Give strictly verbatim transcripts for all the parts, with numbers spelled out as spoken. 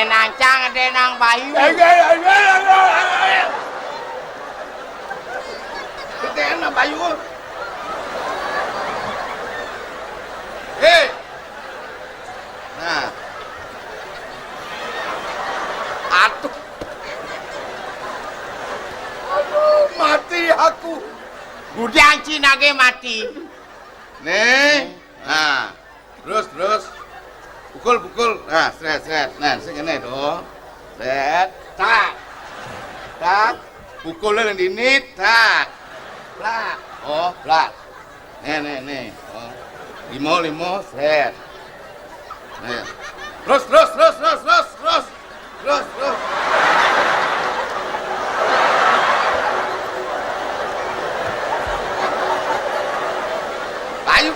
Nang cang ada nang bayu. Ayo, ayo, ayo, ayo, ayo. Kita nang bayu. Hei. Nah. Aduh. Aduh, mati aku. Gudang Cina ge mati. Nih. Nah. Terus, terus. Pukul, pukul. Nah, sret, sret. Nah, sing kene to. Sret. Tak. Tak. Pukul nang dini, tak. Plak. Oh, plak. Nih, nih, nih. Oh. Limo, limo, sret. Nih. Terus, terus, terus, terus, terus, terus. Terus, terus. Ayo.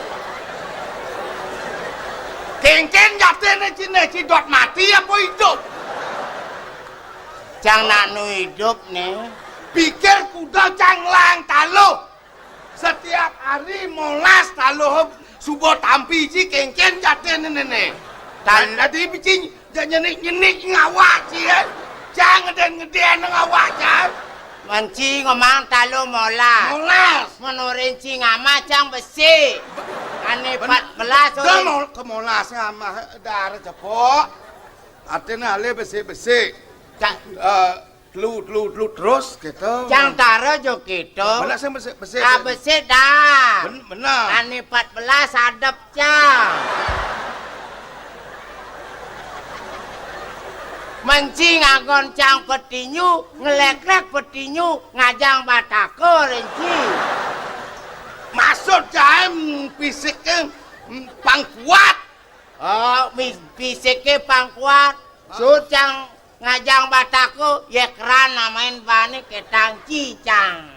Kengken jatene cine, ci dot mati apa idup? Cang nak nu idup nih. Pikir kuda cang lang taluh. Setiap hari molas taluh suba tampi ci kengken jatene nene. Tan- Dadi bicing ja nyenik-nyenik ngawak ci, eh. Cang ngeden-ngeden ngawak cang. Manci ngomong taluh molas. Molas. Menurin ci ngamah cang besi. Ane Ben- empat belas Dah orang. Mol-, ke molas ngamah dar cepok. Artine ale besi-besi. Cak. Eh, Telu, telu, telu terus gitu. Cang tara jo gitu. Bener sing besik, besik. Ah, besik dah. Ben-, bener. Ane empat belas adep cang. Menci ngagon cang petinju, ngelekrek petinju, ngajang batako renci. Maksud cang fisiknya, mm, pang kuat. Oh, mi-, fisiknya pang kuat. Hah? Sut cang ngajang batako, ye keran namain bane ketang cicang.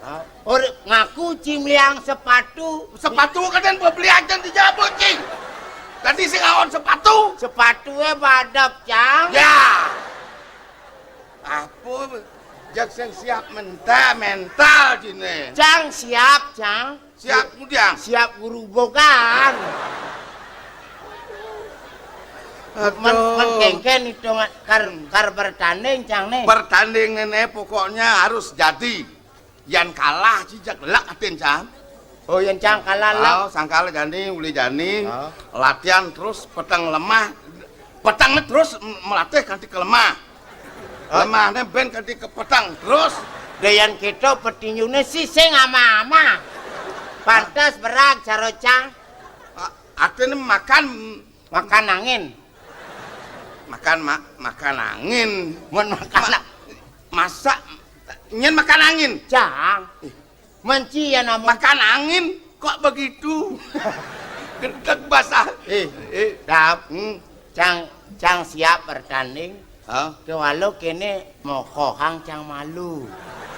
Hah? Or, ngaku ci meliang sepatu. Sepatu kadén bebeli aja di Jabu, Cing. Tadi sing ngaon sepatu. Sepatu e badep, Cang. Ya. Apa? Jak sing siap mental, mental cine. Cang siap, Cang. Siap, kemudian. Siap guru bogan. Aduh. Men, men kengken hitungan kar, kar bertanding, Cang, nih. Bertanding ini pokoknya harus jadi. Yan kalah, ci jak lek atin, Cang. Oh, yan Cang kalah, lek. Oh, sangkal jani, uli jani. Oh. Latihan terus, peteng lemah. Peteng terus m-, melatih kanti ke lemah. Oh. Lemahnya ben kanti ke peteng terus. Dayan kita petinjune sih sing ama-ama. Pantes berag caro Cang. A-, artinya makan. Makan angin. Makan ma-, makan angin. Mun makan Ma-, a- masak nyen makan angin. Cang. Ih. Menci ya namun. Makan angin kok begitu? Gedeg basah. Eh, eh. Dap. Hmm. Cang, Cang siap bertanding. Hah? Ke walau kene mokohang Cang malu.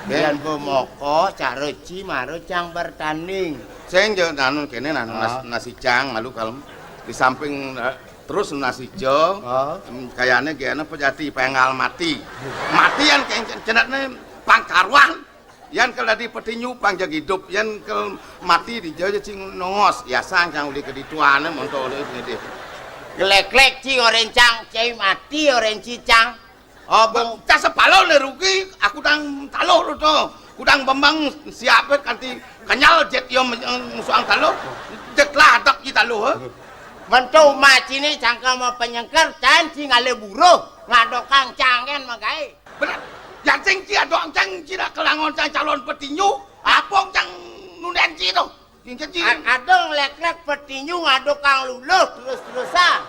Ken? Yan bemoko, caro ci maro Cang bertanding. Sing jo nanu kene nanu nas-, ah, nasi Cang malu kalem. Di samping, eh, terus nasi jo. Ah. Em, kayaknya gene pejati pengal mati. Mati yan ke-, cenatne pangkaruan. Yan kel dadi petinju pang jag idup, yan kel mati di jauh cing nongos, ya sang cang uli kedituane monto uli ngede. Gelek-lek ci oren cang, cai mati oren ci cang. Oh, bang, cang sepalo le rugi, aku dang taluh lu to. Kudang bembang siape kanti kenyal jet yo men-, musuang taluh. Jet lah adak ci taluh, eh. Mentu ma cini cangkel mau penyengker, can ci ngale buruh, ngadokang cangen magae. Bener. Yan sing ci adok cang ci nak kelangon cang calon petinju. Apong cang nunden ci to. Sing ci. A-, adong lek-lek petinju ngadokang luluh terus-terusan.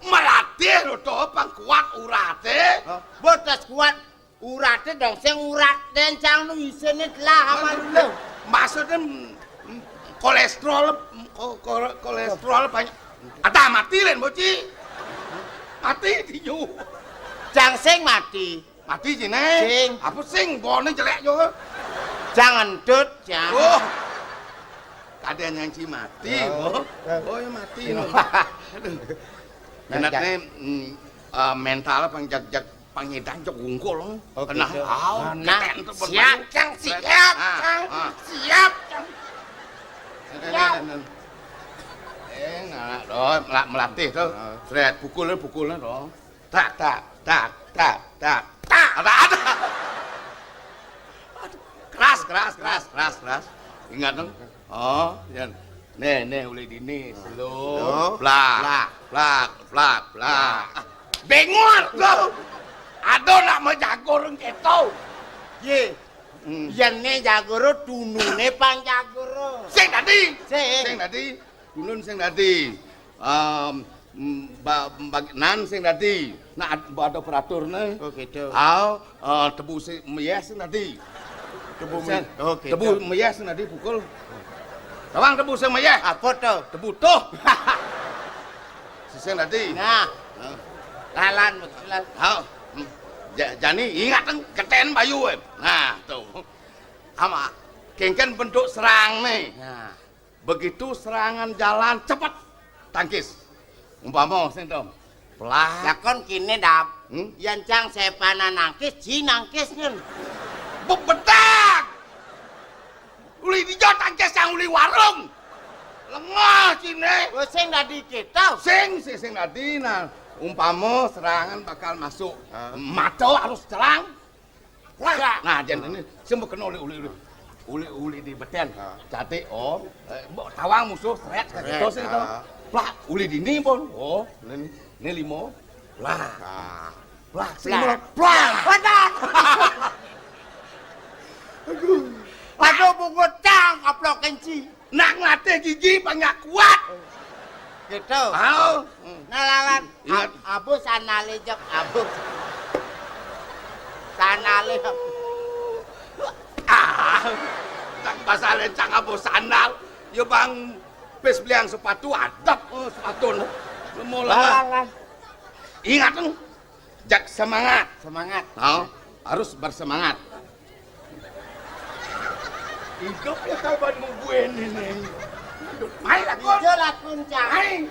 Melatih lo to pang kuat urate. Hah? Botas kuat urate dong sing urat den cang nu isine telah ama luluh. Maksudnya, mm, kolesterol, mm, ko-, ko-, kolesterol banyak. Ada mati len boci. Mati tinju. Cang sing mati. Mati cine. Sing. Apa sing? Bone jelek jo. Jangan dut, Cang. Oh. Kadén yang ci mati, oh. Oh. Oh, ya mati, no. Aduh. Nah, genatne, mm, eh, mental apa yang jag-, jag pangidang jok wungkul. Oh, kenah, gitu. Au, nah, keten tuh siap, bermain. Cang, siap, ah, Cang. Ah. Siap, Cang. Nah, nah, siap. Nah, nah. Eh, nah, nah, doh, mela-, melatih tuh. Ah. Sret, pukul, pukul, doh. Tak, tak, tak, tak, tak, tak. Ada, ada. Aduh, keras, keras, keras, keras, keras. Ingat dong. Oh, ya. Nih, nih, uli dini, slow. Slow. Plak, plak, plak, plak. Bengor lo. Ada nak mau jago orang keto. Ye. Hmm. Yan ne jagoro, tunune pang jagoro. Sing dadi. Sing. Sing dadi. Tunun sing dadi. Em, mm, ba-, bag-, nan sing dadi. Nah, ad-, ada peratur ne. Oh, gitu. Aw, eh, tebu sing meyeh sing dadi. Tebu sing, me-, oh, gitu. Tebu meyeh sing dadi pukul. Tawang tebu sing meyeh. Apa to? Tebu tuh. Sing dadi. Nah. Hah? Lalan, betulan. Hah? Hmm. Ja-, jani ingat kan keten bayu, em. Nah, tuh. Ama, kengken bentuk serang nih. Nah. Begitu serangan jalan cepet, tangkis. Umpama sing dong. Plak. Lakon kene, Dam. Hmm? Yan cang sepana nangkis, ji nangkis nyen. Bebedak. Uli dijo tangkis yang uli warung. Lengah cine. Oh, sing dadi kita. Sing, sing, sing dadi. Nah, umpama serangan bakal masuk. Ah. Mata harus cerang. Wah, nah, jan ini sing kena uli, uli, uli. Uli, uli di beten. Ha. Jadi, oh, eh, mbok tawang musuh, seret, seret, seret, gitu sih, ha. Plak, uli dini pun. Oh, ini, ini limo. Lah. Ha. Plak, sing plak. Limo. Plak. Wadah. Aduh. Aduh, bungut cang, aplok kenci. Nak ngelatih gigi banyak kuat. Gitu. Tahu? Hmm. Nah, lalan. Ingat. Ab-, abu sandale jek, abu. Sandale. Ah, tak pasal lencang abu sandal. Yo bang, pes beliang sepatu adep, oh, sepatu. Nemu lah. Lalan. Ingat, Eng. Jak semangat. Semangat. Oh, harus bersemangat. Hidup ya kawan gue ini nih. Main lah, Kun. Ijo lah, Kun, cang. Main.